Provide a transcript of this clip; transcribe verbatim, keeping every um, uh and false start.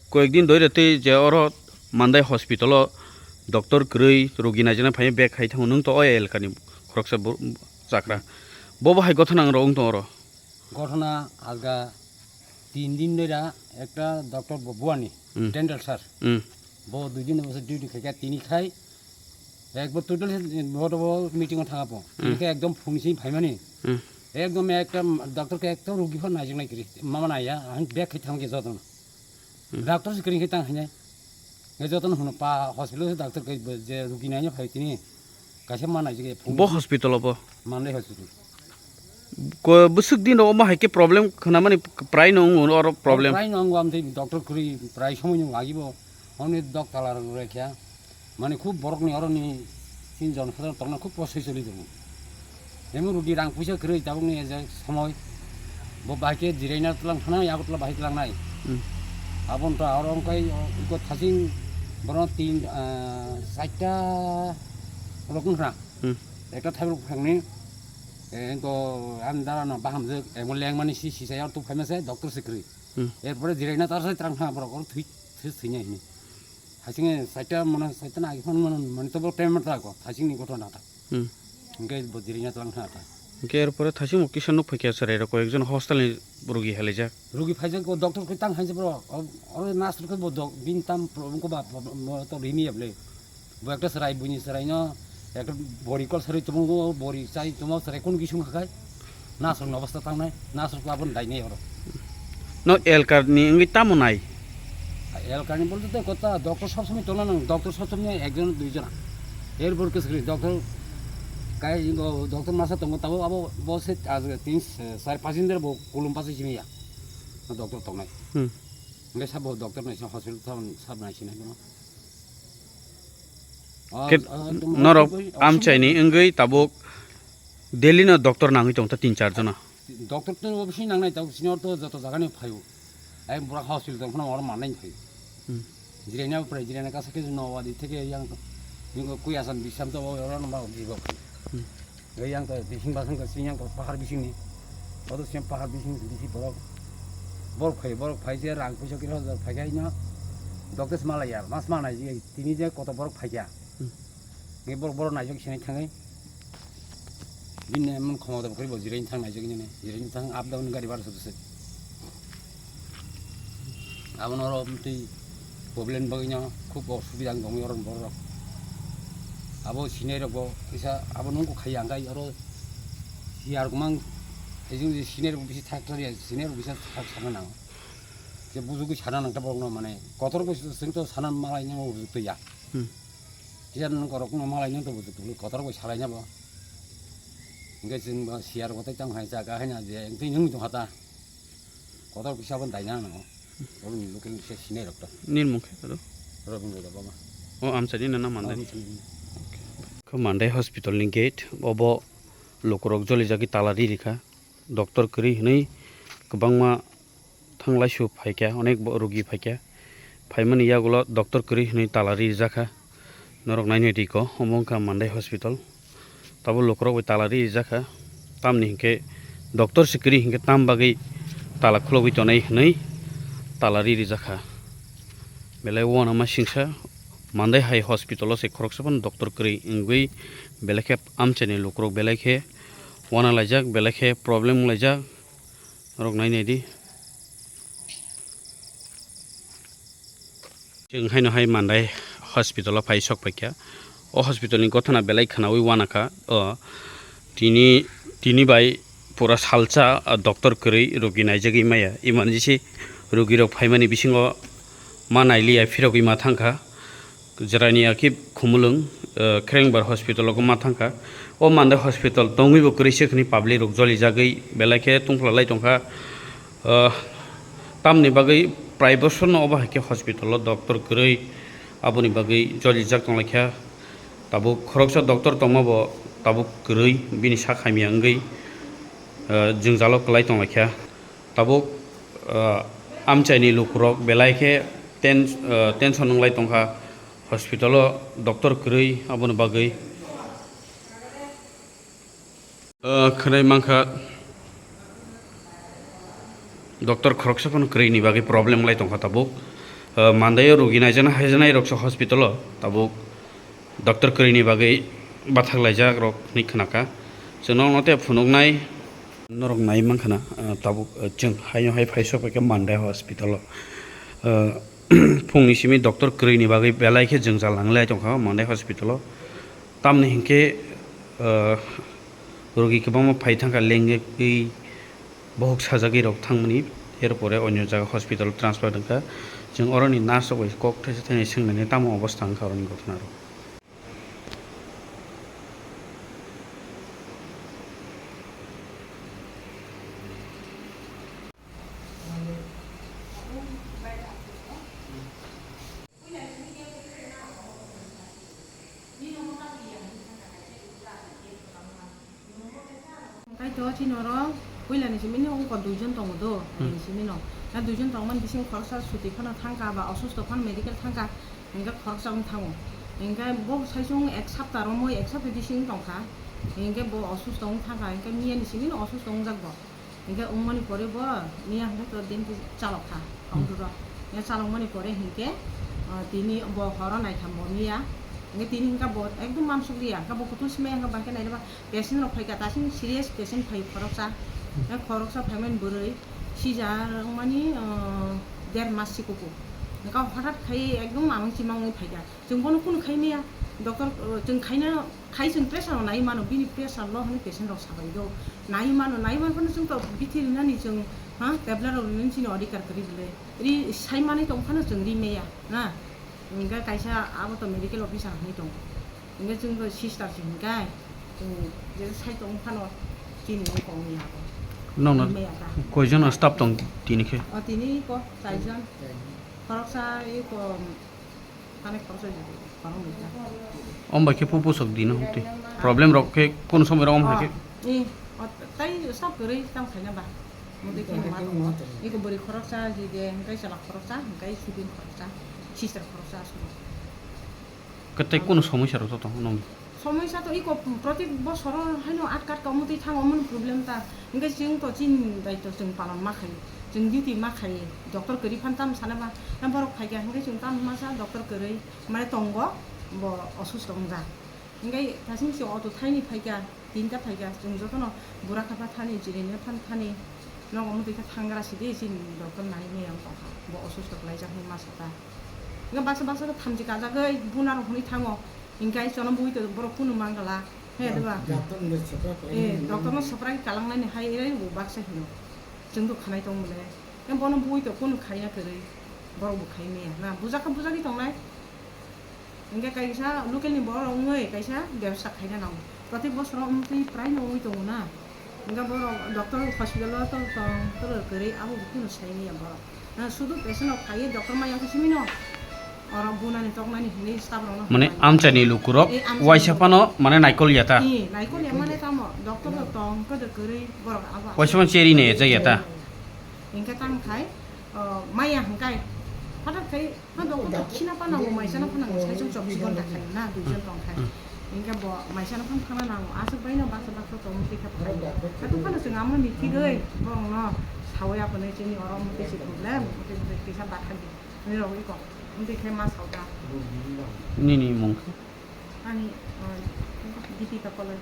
Koyekdin doi rw twi je oro Mandai hospital o doctor kwrwi rogi naijana phai bag khai thango, nwng to o elkani khoroksa bo-, chakra. Bo bo hai gothana ang rw wng tong oro. Gothona alga tin din doi ra ekta doctor bo buani, hmm, dental sir. Hmm. Bo dui din bosor duty khaikha tini khai. Ekbar total se bo to bo meeting o thanga po. Hmm. Tini khai ekdom phung sing phaimani. Hmm. Ekdom ekta doctor ke ekta rogi phan naijak nai kiri. Mama naiya, ang bag khai thang ke jotono. Hmm. Doctor se kring khai tang hanya. Nge jotono hono pa hospital se doctor ke je rogi naina phai tini. Kaisa ma naijak phung. Bo hospital o bo? Mandai hospital. Ko bwswk din rogo ma hai khe problem khwnamani prai no wngo oro problem. Prai no wngo, amtwi doctor kwrwi prai somoi no lagi bo. Hwnwi dok tala rok rekha. Mane khub borok ni oro ni tin jon khe tongna khub kosoi choli tongo. Emo rudi rang puisa kwrwi tabuk ni ejak somoi. Bo bai khe jiraina tlang thana yago tla bai tlang nai. Hmm. Abon to oro wngkai iko thasing borok tin, ah, chaita rok wngkha. Hmm. Ekta thaibrok phangni, eh, engko ani dara no bahamjwk, emo lengmani si sisai aro tuk phaima se doctor se kwrwi. Hmm. Erpore jiraina tar sai trang thang borok oro thwi, thwi, thwinai hini. Hasing saita mano, saita na iphang mano, mani to bo payment ta ko, hasing ni gotona ta. Hmm. Engke bo jiraina tlang thang ta. Engke erpore thasing mo kisa nuk phaikya sarai rok, ekjon hostel ni rogi halaijak. Rogi phaijak ko doctor ko tang haijak bro, o, oro nurse ko bo dok, bin tam problem ko ba, problem mo to rini able. Bo ekta chwrai, buini chwraino ekta bori kol chwrai tongo, bori chai tongo, chwrai kunu kisung kha khai. Nasrokni obostha tangnai, nasrok aboni dainai oro. No elkar ni wngwi tamo nai? Elkar ni bolte tei kota doctor sob somoi tongna nang, doctor sob somoi ekjon duijon. Er bor kwswkri doctor kai bo doctor masa tongo, tabo abo bo se tin char pas din dera bo kulum pasai simi ya. Doctor tongnai. Hmm. Hingke sabo doctor naising hospital thawn sab naisinai bono. Khe norok amchaini wngwi tabuk Delhi no doctor nangwi tongta tin char jona. Doctor to obviously nangnai, tabuk sini orto joto jagani phaio. Ai bura hospital tong phano oro mannai phaio. Hmm. Jiraina prai jiraina kasa khe no wadi theke yang ningo kui asan bisam to oro no ba jibo. Hmm. Gai yang to bising basang to sini yang to pahar bising ni. Odo sini pahar bising bisi borok. Borok phai, borok phai je rang puisa kira hajar phai khai no. Doctor malaya, mas manai je tini je koto borok phai ya. Hmm. Nge borok, borok naijak sinai thangai. Bini emon khomota bo kori bo jirai thang naijak nini. Jirai thang up down gari bar suduse. Abo noro tei problem bagwi no khub osubida wng tongwi oro borok. Abo sinai rok bo kisa abo nungkuk khai ang kai oro siyar gumang hai jung sinai rok bisi thak thar ya, sinai rok bisa thak sana nang. Je bujugwi sana nang ta borok no mane kotor bo sing to sana malai nang bujugwi ya. Hmm. Kisa nang korok no malai nang to bujugwi kotor bo salai na bo. Hingke chwng bo siyar bo tei tang hai jaga hai na je tei nung tong hata. Kotor kisa bo daina nango. Oro ni local se sinai rok to. Nini mung khe aro? Robindra Debbarma. O amchani na na Mandai? Amchani. Kho Mandai hospital ni gate obo lukurok jolijagwi tala ri rikha. Doctor kwrwi hwnwi kwbangma thanglaisu phaikha, onek bo rogi phaikha. Phaimani yagulo doctor kwrwi hwnwi tala rijak kha. Norok nainai riko, omo wngkha Mandai hospital. Tabuk lukurok bai tala rijak kha. Tamni hinkhe doctor se kwrwi hinkhe tam bagwi tala khulogwi tonai hwnwi tala rijak kha. Belai uanama singsa Mandai hai hospital o se khoroksa phano doctor kwrwi wngwi belai khe amchaini lukurok belai khe uana laijak, belai khe problem wng laijak. Norok nainai di. Chwng haino hai Mandai hospital o phai sok phaikha. O hospital ni gothana belai khwnaui uanakha. O tini, tini bai pura salsa, ah, doctor kwrwi rogi naijagwi maya. Emergency rogi rok phaimani bisingo ma nailiya phirogwi ma thangkha. Jerani akhe Khumulwng, eh, Khrengbar hospital o ma thangkha. O Mandai hospital tongwi bo kwrwi se khni public rok jolijagwi belai khe tungphla lai tongkha. Eh, tamni bagwi prai bosorno obo hai khe hospital o doctor kwrwi aboni bagwi jolijak tonglaikha. Tabuk khoroksa doctor tongma bo tabuk kwrwi bini sak hamya wngwi, eh, jwngjalo kwlai tonglaikha. Tabuk, ah, amchaini lukurok belai khe Ten-, ah, tension wnglai tongkha hospital o doctor kwrwi aboni bagwi. Ah, khwnai mankha doctor khoroksa phano kwrwini bagwi problem lai tongkha tabuk. Ah, mandaio rugi naijaknai haijaknai roksa hospital o tabuk doctor kwrwini bagwi bathak laijak rok hinwi khwnakha. Chwng nokno tei phunuknai norok nai mankha na, ah, tabuk, ah, chwng haino hai phai sok paikha Mandai hospital o. Ah, phungni simi doctor kwrwini bagwi belai khe jwngjal nanglai tongkha Mandai hospital o. Tamni hinkhe, ah, rogi kwbangma phai thangkha lengwi bohok sajagwi rok thangmani, er pore onyo jaga hospital transfer wngkha. Chwng oroni nurse rok bai kok thaisa thainai swngnani tamo obostha wngkha oroni gothona rok. Kaitor chini oro puila ni simi ni ungkor duijon tongo do, hmm, ni simi no. Na duijon tongmani bising khoroksa suti phano thangkha ba osusto phano medical thangkha, hingke khoroksa wng thango. Hingke bo saichung ek sapta romoi ek sapta bising tongkha, hingke bo osusto wng thangkha, hingke miya ni simi no osusto wngjak bo. Hingke wngmani pore bo miya hingke to dentist chalok kha, hmm, counter o. Miya chalokmani pore hingke, ah, tini bo horo naitham bo miya. Hingke tini hingke bo ekdom mansuk liya, hingke bo kutung simaya hingke bahai khe nainaba patient rok phaikha, tasing serious patient phai khoroksa. Hmm. Hingke khoroksa phaimani bwrwi sijar wngmani, ah, der mas sikuku. Hingke hothat khai ekdom amang chimang wngwi phaikha. Chwng bono kunu khai maya, doctor, uh, chwng khaina, khai chwng pressure rok nai mano, bini pressure low hwnwi patient rok sabai do. Nai mano, nai mano phano chwng to bithi rinani chwng, ha, tablet rok rinani chini odhikar kwrwi bwle. Ri sai manwi tong phano chwng ri maya, na. Hingke kaisa abo to medical officer hwnwi tongo. Hingke chwng to sister se hingkai, chwng je sai tong phano chini wng kong ya abo. Nokno ri maya ta. Koijon staff tong tini khe? O tini ko chaijon. Khoroksa iko Thani khoroksa jodi, khoroknwi ta. Om bai khe pupu sok dino hwnkhe. Problem rok khe kono somoi rok om hai khe. Oh, eh, oh, tai sab kwrwi tam khaina ba. Mudi khe ma tongo. Iko bwrwi khoroksa jide, hwnkhe chwla khoroksa, hwnkhe sibin khoroksa, sister khoroksa aswk. Khe tei kono somoi sa rok to tongo nong. Somoi sa to iko protek bosoro haino atka atka omotwi thango, omoni problem ta. Hingke chwng to chini daitw chwng palon ma khai, chwng duty ma khai, doctor kwrwi phan tamo sana ba, na borok phaikha hingke chwng tamo masa doctor kwrwi mane tongo, bo osusto wngjak. Hingke thasing se auto thaini phaikha, tinta phaikha, chwng jotono bura kha pha thani, jirine phan thani, nogo motwi khe thangra sidi chini doctor nai maya wng tongkha, bo osusto kwlaijak hinwi masa ta. Hingke baksa baksa khe thamchi kajagwi buna rok hwnwi thango, hingke ai chono bui to borok kunu mangala. He, diba? Doctor no sopra Eh, doctor no sopra kalang nani hai ere bo baksa hino. Chwng to khanai tong mole. Em bono bui to kunu khaiya kwrwi. Borok bo khai maya. Na, bujak kha bujagwi tongnai. Hingke kaisa local ni borok wngwi kaisa bebsa khaina nango. Protek bosoro wngtwi prai no wngwi tongo na. Hingke borok doctor hospital o to tong, to kwrwi abo bo kunu sai maya borok. Na, sudu patient rok phaiwi doctor maya khe simi no. Oro bunani toknani hinwi staff rokno Mane hambai. Amchaini lukurok Eh, amchaini waisa lukurok. Phano mane naikol ya ta. Ee, naikol ya mane tamo, doctor rok tong, kwdwk kwrwi borok abo. Waisa phano cheri ne ejak ya ta. Hingke tamo khai, o, maya hingkai. Hothat khai, ha, doctor rok khina phano nango, maisano phano nango, saichung chobbish ghonta khai na, duijon tong khai. Hmm. Hingke bo maisano phano thangna nango, aswk bai no baksa baksa tong, tei kha phai. Hato phano chwng amo ni thigwi, borok no sawi aphano chini oro omo tei si problem, omo tei si kisa bathang di. Nini rogwi kok. Nini khe ma sao ta? Nini mung khe? Ani, ah, Deepika Koloi.